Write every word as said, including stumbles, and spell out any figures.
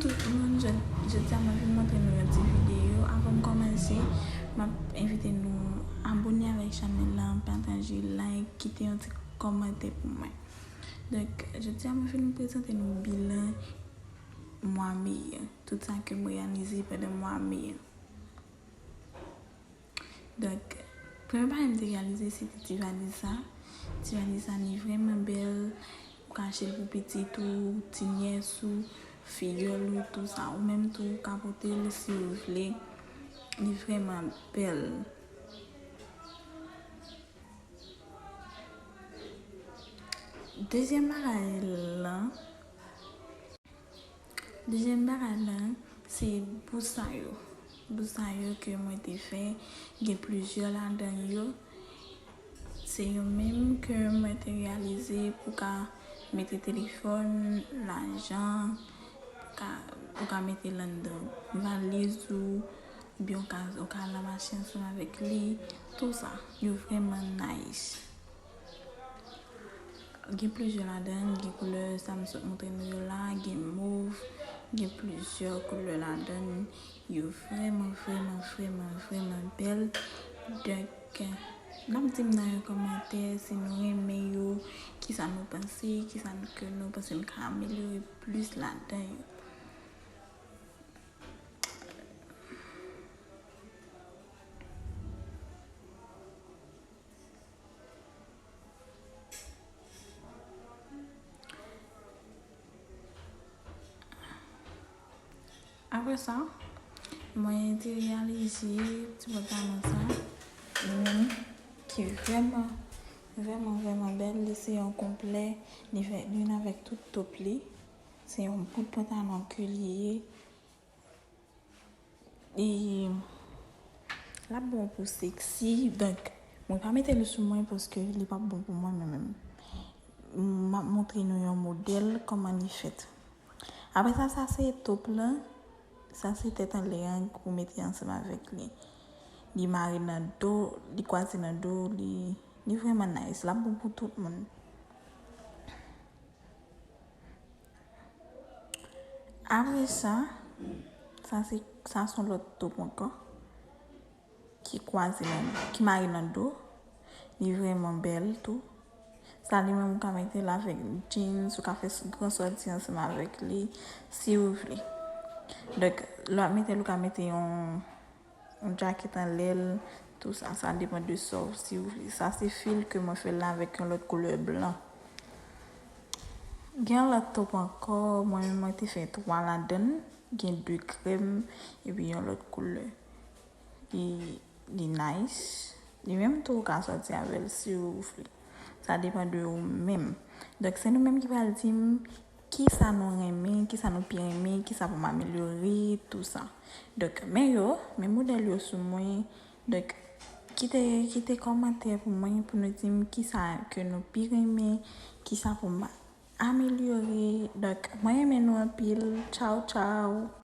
Tout moun, jodi a mwen vin montre nou yon ti videyo. Avan m kòmanse, m ap envite nou abòne avèk chanèl la, pataje, like, kite yon ti kòmantè pou mwen. Donk, jodi a mwen vin prezante nou bilan mwa me an, tout sa ke m reyalize pandan mwa me an. Donk, premye bagay m te reyalize, se te ti valiz sa. Ti valiz sa, li vrèman bèl. Ou ka achte l pou pitit ou, ti nyès ou, fiyèl ou, tou sa. Ou menm tou, ou ka pote l si ou vle. Li vrèman bèl. Dezyèm bagay lan, Dezyèm bagay la, se bous sa yo. Bous sa yo ke mwen te fè, gen plizyè ladan yo. Se yo menm ke mwen te reyalize pou ka mete telefòn, lajan, pou ka, pou ka mete l anndan valiz ou, oubyen ou ka, ou ka al nan mache ansanm avèk li, tou sa. Yo vrèman nice. Gen plizyè ladan, gen koulè sa m sot montre nou yo la, gen mov, gen plizyè koulè ladan. Yo vrèman, vrèman, vrèman, vrèman bèl. Donk, n ap di m nan yon kòmantè si nou renmen yo, kisa nou panse, kisa nou, ke nou panse m ka amelyore plis ladan yo. Apre sa, mwen te reyalize ti pantalon sa, li menm ki vrèman, vrèman, vrèman bèl. Li se yon konplè, li vin avèk tout top li. Se yon bout pantalon ke li ye. E l ap bon pou seksi. Donk, mwen pa mete l sou mwen paske li p ap bon pou mwen, mwen menm. M ap montre nou yon modèl, kòman li fèt. Apre sa, sa se top lan. Sa se tèt anlè an pou mete ansanm avèk li. Li mare nan do, li kwaze nan do, li, li vrèman nice. L ap bon pou tout moun. Apre sa, sa se, sa se yon lòt top ankò ki kwaze nan, ki mare nan do. Li vrèman bèl tou. Sa li menm ou ka mete l avèk jeans, ou ka fè s-, gran sòti ansanm avèk li, si ou vle. Donk, lè w ap mete l, ou ka mete yon yon djakèt anlè l, tou sa, sa depann de sa w, si w vle. Sa se fil ke mwen fè l la avèk yon lòt koulè blan. Gen yon lòt top ankò, mwen menm mwen te fè twa ladan l, gen de krèm, epi yon lòt koulè. Li, li nice. Li menm tou ou ka sòti avè l si w vle. Sa depann de ou menm. Donk, se nou menm ki pral di m kisa nou renmen, kisa nou pi renmen, kisa pou m amelyore, tou sa. Donk, men yo, men modèl yo sou mwen. Donk, kite, kite kòmantè pou mwen, pou nou di m kisa ke nou pi renmen, kisa pou m amelyore. Donk, mwen renmen nou anpil. Tchaw, tchaw.